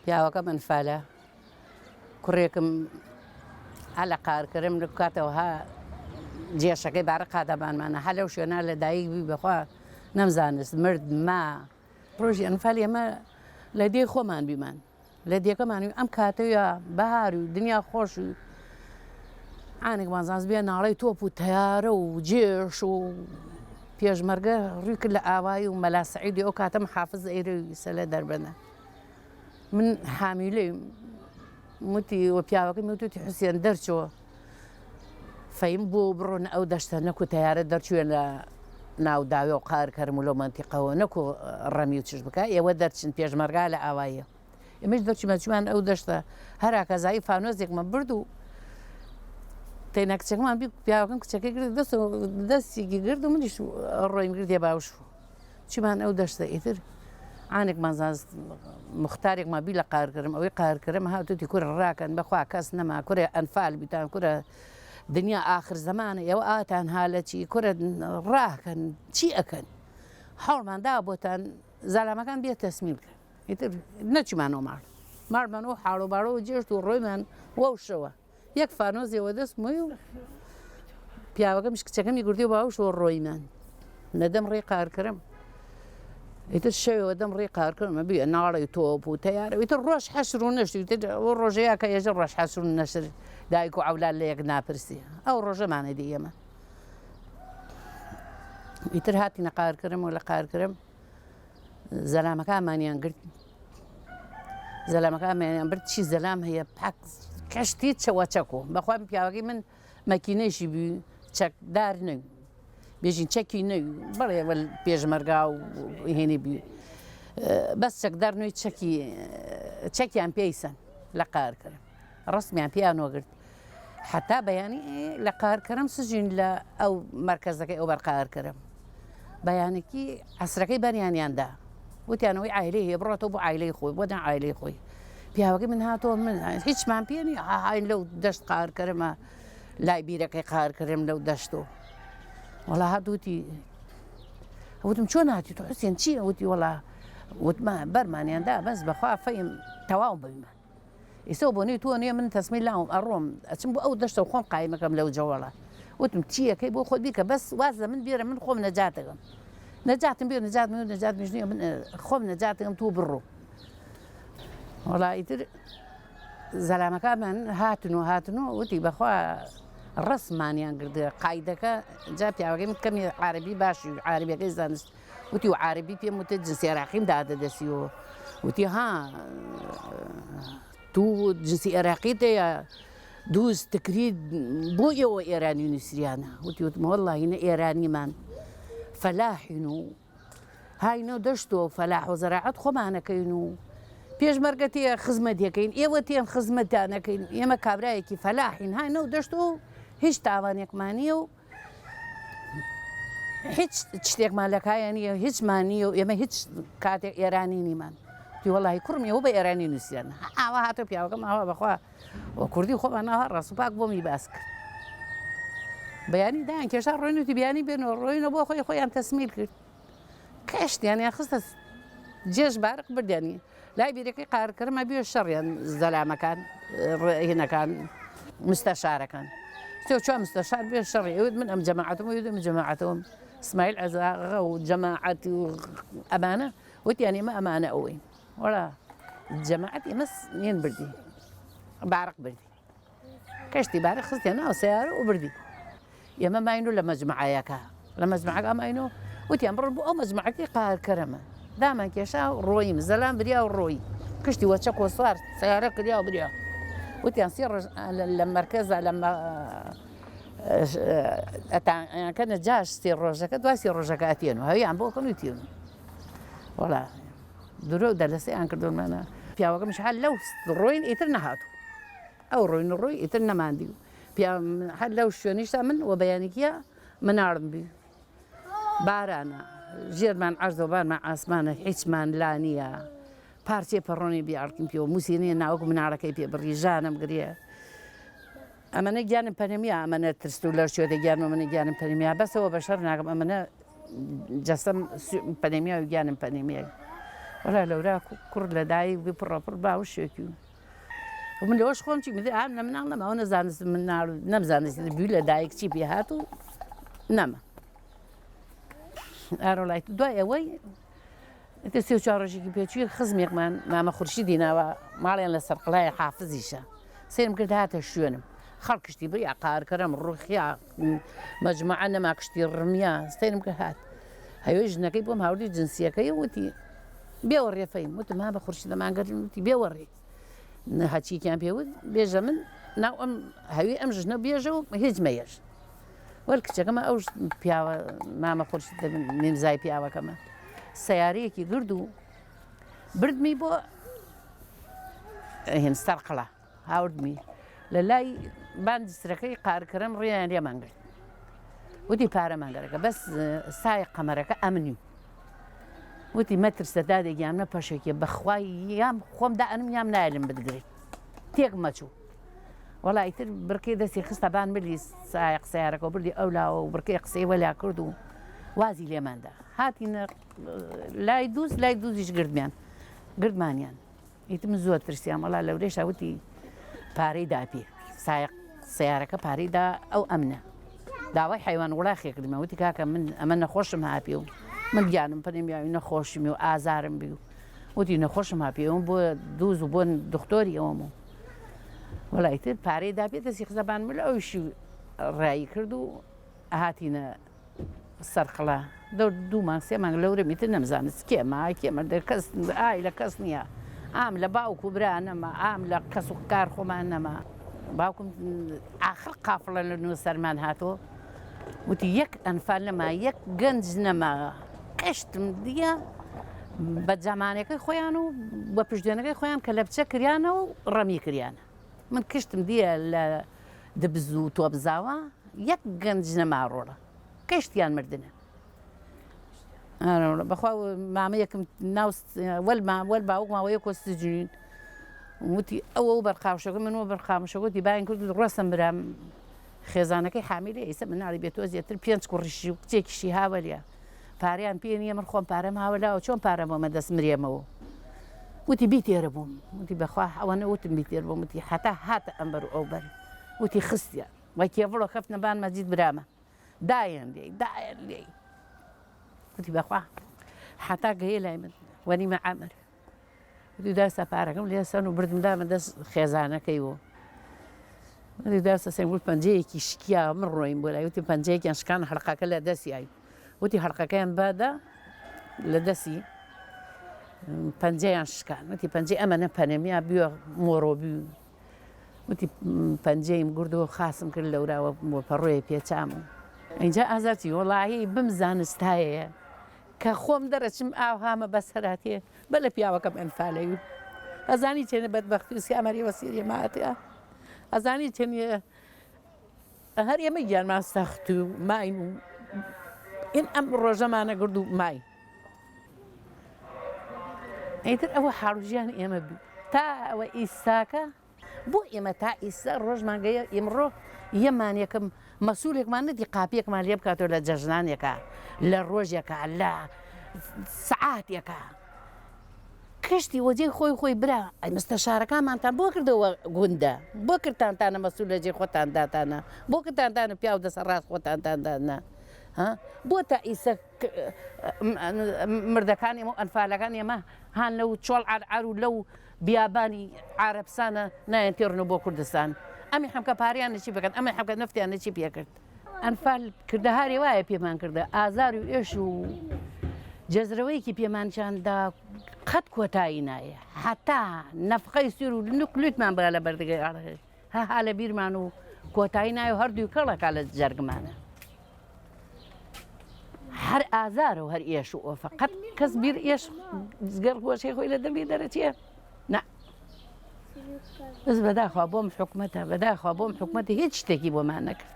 پیاوەکەم ئەنفالە کوڕێکم ها لە قارکرم لە کاتەوە ها جێشەکەی بارە قادەبانمانە هە لەو شوێنە لە دایک بی بەخوا نەمزانست مرد ما ڕۆژی ئەنفال ئێمە لە دێی خۆمان بیمان لە دێکەمان ئەم کاتەیە بەهار و دنیا خۆش و عانێکمان زانست بێ ناڵەی تۆپ و تەیارە و جێش و پێشمەرگە ڕووی کرد لە ئاوایی و مەلا سەعیدی ئەو کاتەم حافز ئەیرەوی سەلە دەربەنە من حامیلەی وتی و پیاوەکەی وتوتی حوسێن دەرچۆ فەیم بۆ بڕۆن ئەو دەشتە نەکو تەیارە دەرچوێ لە ناو داوێ و قار کەرم و لەو مەنتیقەوە نەکو ڕەمی و چش بکە ئێوە دەرچن پێشمەرگا لە ئاواییە ئێمەش دەرچوومە چومان ئەو دەشتە هەراکەزایی فانۆزێکمان برد و تەینا کچەکەمان بی پیاوەکەم کچەکەی گرت دەست و دەستێکی گرت و منیش ڕۆیم گرتێ باوش چیمان ئەو دەشتە ئیتر عانێکمان زانست مختارێکمان بی لە قارکردم ئەوەی قارکردم هاتوتی کورە ڕاکەن بەخوا کەس نەما کورە ئەنفال بیتان کورە دنیا ئاخر زەمانە ئێوە ئاتان هالە چی کورە ڕاکەن چی ئەکەن حەوڵمان دا بۆتان زالامەکان بێ تەسمیل کەن ئیتر نەچیمانەوە ماڵ ماڵمان و حاڵ و باڵەوە جێشت و ڕۆیمان وەو شەوە یەک فانۆزێ وە دەست موی و پیاوەکەمیش کچەکەمی گرتی و باوشەوە ڕۆیمان نەدەم ڕێی قارکرم ئیتر شەوێ دەم ڕێی قارکردم بێ ناڵی تۆپ و تەیارە ئیتر ڕۆژ حەشر و نەشر ئیتر ئەو ڕۆژەیە کە ئێژە ڕۆژ حەشر و نەشر دایک و عەولاد لە یەک ناپرسی ئەو ڕۆژەمانە دی ئێمە ئیتر هاتینە قارکرم و لە قارکرم زەلامەکانمانیان گرت زەلامەکانمانیان برد چی زەلام هەیە پاک کەشتی چەوە چەکۆ بەخوا پیاوەکەی من مەکینەیشی بوو چەکدار نەوی بێژین چەکی نەوی بەڵێ وەل پێشمەرگا و هێنی بی بەس چەکدار نوێی چەکی چەکیان پێیسەن لە قارکرم ڕسمیان پێیان وەگرت حتا بەیانی لە قارکەرم سژین لە ئەو مەرکەزەکەی ئەو بەر قارکەرم بەیانێکی عەسرەکەی بەریانیان دا وتیان ئەوەی عایلەی هەیە بڕۆتەوە بۆ عایلەی خۆی بۆ نا عایلەی خۆی پیاوەکەی من هاتەوە من هیچمان پێ نییە هاین لەو دەشت قارکەرمە لای بیرەکەی قارکەرم لەو دەشت و وەڵا هات وتی وتم چۆن هاتی تو حوسێن چی وتی وەڵا وتمە بەرمانیان دا بەس بەخوا فەیم تەواو بوویمان ئیسە بۆنەی تۆ نیە من تەسمی لاوم ئەڕۆم ئەچم بۆ ئەو دەشتە خۆم قایمەکەم لەو جەوەڵە وتم چیەکەی بۆ خۆت بیکە بەس واز لە من بێرە من خۆم نەجاتەکەم نەجاتم بێ نەجات من نەجات نیە من خۆم نەجاتەکەم تۆ بڕۆ وەڵا ئیتر زەلامەکانمان هاتن و هاتن و وتی بەخوا ڕسمانیان گردە قایدەکە جا پیاوەکەی من کەمی عربی باشی عربیەکەی زانست وتی و عارەبی پێم وتت جنسی عێراقیم دادە دەسیەوە وتی ها تو جنسی عێراقی دەیە دووز تکرید بۆ ئێوە ئێرانی نووسریانە وتی وتم واللهی نە ئێرانیمان فەلاحین و هاینە دەشت و فەلاح و زەراعەت خۆمانەکەین و پێشمەرگە تێ خزمەت یەکەین ئێوە تێن خزمەتانەکەین ئێمە کابرایەکی فەلاحین هاینە و دەشت و هیچ تاوانێکمان نییە و هیچ شتێکمان لە کایە نییە هیچمان نییە و ئێمە هیچ کاتێک ئێرانی نیمان وڵی کوڕم ئێوە بە ئێرانی نووسیان ئاوا هاتە پیاوەکەم ئاوا بەخوا و کوردی خۆمان ئاوا ڕاست و پاک بۆمی باس کرد بەیانی دایان کێشا ڕۆینوتی بیانی بێنەوە ڕۆینەوە بۆ خۆی خۆیان تەسمیل کرد کەشتیان یان خستە جێش بارق بردیانی لای بیرەکەی قارکرمە بێ شەڕیان زەلامەکان هینەکان مستەشارەکان تۆ چوە مستەشار بێ شەڕی ئەوت من ئەم جەماعەتم و ئەم جەماعەتەوەم سمایل عەزاغە و جەماعەت و ئەمانە وتیان ئێمە ئەمانە ئەوەین وەڵا جەماعەت ئێمە نێن بردی بارق بردی کەشتی بارە خستیان ناو سەیارە و بردی ئێمە ماین و لە مەجمعەیەکە لە مەجمعەکە ماین و وتیان بڕۆن بۆ ئەو مەجمعەکەی قارکەرەمە دامان کێشا و ڕۆییم زەلام بریا و ڕۆی کشتی وەچە کۆسوار سەیارە کریا و بریا وتیان سێ ڕۆژ لە مەرکەزە لە ئەتانکەنە جاش سێ ڕۆژەکە دوای سێ ڕۆژەکە ئەتێن و هەویان بۆ کەن و تێن وەڵا درۆ دەلەسەیان کردومانە پیاوەکەمیش هەر لەو ڕۆین ئیتر نەهاتوو ئەو ڕۆین و ڕۆی ئیتر نەماندی و پیا هەر لەو شوێنیشتا من وە بەیانیکیە مناڵم بی بارانە ژێرمان عەرزە و بانمان ئاسمانە هیچمان لا نییە پارچەی پەڕۆنی بیاڵکیم پێوە موسی نییە ناوک مناڵەکەی پێ بڕی ژانم گریە ئەمەنە گیانم پەنەمیا ئەمەنە ترست و لەر چێتە گیانم ئەمەنە گیانم پەنەمیا بەسەوە بەشەر ناکەم ئەمەنە جەسەم پەنەمیا و گیانم پەنەمیای. وەڵا لەورا کوڕ لە دایک بی پڕەپڕ باوشێکی و من لەوەش خۆم چی مدر ئام لە مناڵ نەما ئەوە نەزانست مناڵ نەمزانست بی لە دایک چی پێ هات و نەما ئارۆلای دوای ئەوەی ئیتر سێ و چوار ڕۆژێکی پێچووی خزمێکمان مامە خورشیدی ناوە ماڵیان لە سەرقڵای حافزیشە سەیرم کرد هاتە شوێنم خەڵکشتی بریا قارکەرم ڕوخیا مەجموعە نەما کشتی ڕمیا سەیرم کرد هات هەوێ ژنەکەی بۆم هاوردی جنسیەکەی وتی بێوە ڕێفەیم وتم ها بە خورشیدەمان گەردن وتی بێوە ڕێ هەچیکیان پێ وت بێژە من ناو ئەم هەوی ئەم ژنە بێژە و هیچ مەیەش وەل کچەکەمە ئەو پیاوە مامە خورشید میمزای پیاوەکەمە سیارەیەکی گرد و بردمی بۆ هێن سەرقڵا هاوردمی لە لای بان جسرەکەی قارکەرم ڕێیان لێمان گرت وتی پارەمان گەرەکە بەس سای قەمەرەکە ئەمنی وتی مەترسە دادێ گیان نە پەشێکێ بەخوای یام خۆم دائەنم یام نایلم بتگرێت تێک مەچوو وەڵا ئیتر بڕکەی دەستی خستە بان ملی سایەق سەیارەکە و بردی ئەو لاوە و بڕکەی قسەی وەلا کرد و وازی لێماندا هاتینە لای دووز لای دووزیش گردمیان گردمانیان ئیتر من زۆر ترسیام وەڵا لەورێشا وتی پارەی دا پێ سایەق سەیارەکە پارەی دا ئەو ئەمنە داوای حیوان وڵاخێ کردمە وتی کاکە من ئەمە نەخۆشم هاپێ و من گیانم پنیم یاوی نەخۆشمی و ئازارم بی و وتی نەخۆشم هاپێ ئەوم بۆ دووز و بۆ دکتۆری ئەوم و وەڵا ئیتر پارەی دا پێ دەستی خستە بان مل ئەویشی ڕایی کرد و هاتینە سەرقڵا دەور دوو مانگ سێ مانگ لەورم ئیتر نەمزانست کێ ما کێ مردە کەس ئای لە کەس نییە ئام لە باوک و برا نەما ئام لە کەس و کار خۆمان نەما باوکم ئاخر قافڵە لە نوێ سەرمان هاتۆ وتی یەک ئەنفال نەما یەک گەنج نەما قشتم دیە بە جامانەکەی خۆیان و بە پشتێنەکەی خۆیان کە لەبچە کریانە و ڕەمی کریانە من کشتم دیە لە دبز و تۆپزاوە یەک گەنج نەما ڕۆڵە کەشتیان مردنە بەخوا مامەیەکم ناو وەل ما وەل باوک ماوە یەکۆ سجنین وتی ئەوە و بەرقاوشەکە من و بەرقامشەکەتی باین کرد ڕۆسم برام خێزانەکەی حامیلە ئیسە مناڵی بێ تۆ زیاتر پێنج کوڕیشی و کچێکیشی هاوەلیە پارەیان پێ نییە من خۆم پارەم هاوەلاوە چۆن پارەم بۆمە دەست مرێمەوە وتی بیتێرە بووم وتی بەخوا ئەوە نەوتم بیتێر بووم وتی حتا هاتە ئەمبەر و ئەوبەر وتی خستیان وە کێڤڵۆ کەفتنە بان مەجید برامە دایان لێی دایان لێی وتی بەخوا حتا گەیە لای من وەنیمە عەمر وتی داستا پارەکەم لێ سەن و بردم دامە دەست خێزانەکەی و وتی داستا سەن وت پەنجەیەکی شکیا من ڕۆیم بۆ لای وتی پەنجەیەکیان شکان حەڵقەکە لە دەستی ئای وتی حەڵقەکەیان بادا لە دەستی پەنجەیان شکان وتی پەنجەی ئەمە نە پەنەمیا بیوە مۆرۆ بی وتی پەنجەیم گردەوە خاسم کرد لەوراوە بۆ پەڕۆیە پێچام و ئینجا ئازاتی وەڵاهی بمزانستایە کە خۆم دەرەچم ئاوهامە بەسەراتێ بە لە پیاوەکەم ئەنفالەوی ئەزانی چێنە بەدبەختی و سیامەری وەسیری ماتە ئەزانی چێنە هەر ئێمە گیانمان سەخت و ماین و ئین ئەم ڕۆژەمانە گرد و مای ئیتر ئەوە حاڵ و ژیانی ئێمە بوو تا ئەوە ئیستاکە بۆ ئێمە تا ئیستا ڕۆژمان گەیە ئیمڕۆ یەمان یەکەم مەسولێکمان ندی قاپیەکمان لێ بکاتەوە لە جەژنانێکا لە ڕۆژێکا لە سەعاتێکا کشتی وەجێ خۆی خۆی برا ئەی مستەشارەکانمانتان بۆ کردەوە گوندە بۆ کردتانتانە مەسول لە جێ خۆتان داتانە بۆ کردتانتانە پیاو دەسە ڕاست خۆتانتان دانا ها بۆ تا ئیسە مردەکان ئێمە و ئەنفالەکان ئێمە هان لەو چۆڵ عەرعەر و لەو بیابانی عارەبسانە نایەن تێڕن و بۆ کوردستان ئەمی حەمکە پاریان چی بکەن ئەمە حەمکە نەفتیان چی پێکرد ئەنفال کردە هارێ وایە پێمان کردە ئازار و ئێش و جەزرەوەیەکی پێمان چاندا قەت کۆتایی نایە حتا نەفقەی سوور و نوکلوتمان بە لە بەردەگەی ئاڵێ هەها لە بیرمان و کۆتایی نایە و هەردووی کەڵەکە لە جەرگمانە هەر ئازار و هەر ئێش و ئۆفە قەت کەس بیر ئێش گەر خۆشی خۆی لە دڵی دەرەچێ نا بەس بەداخوا بۆم حکومەتە بەداخوا بۆم حکومەتە هیچ شتێکی بۆمان نەکرد.